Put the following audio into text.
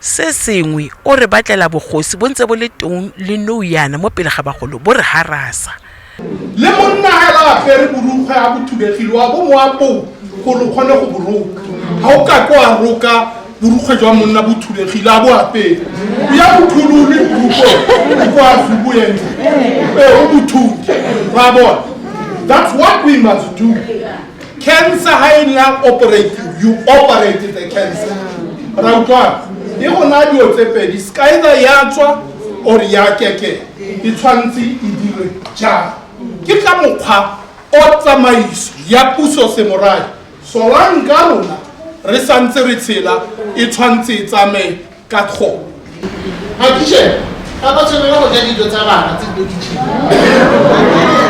Se sengwe o re batlela bogosi bo ntse bo le teng le nou yana mo pele ga bagolo bo re harasa. Le monna hela a apere borukgwe a bo thubegile wa bo mo apou gore o kgone go boroka ga o ka ko a roka borukgwe jwa monna bo thubegile a bo apere ya bothulole boruko o kwa zubuyenza ee o bothule ra bona. That's what we must do. Cancer ha e nna operate, you operate the cancer. Ra utlwana? E go naya dilo tse pedi, ska either ya tswa or ya kekela. E tshwanetse e dirwe jang? Ke ka mokgwa o tsamaiso ya puso semorae solang ka rona re santse re tshela e tshwanetse e tsamaye ka gone. Ga ke shebe, ga ba tshwanela go ja dijo tsa bana tse di mo kitchen.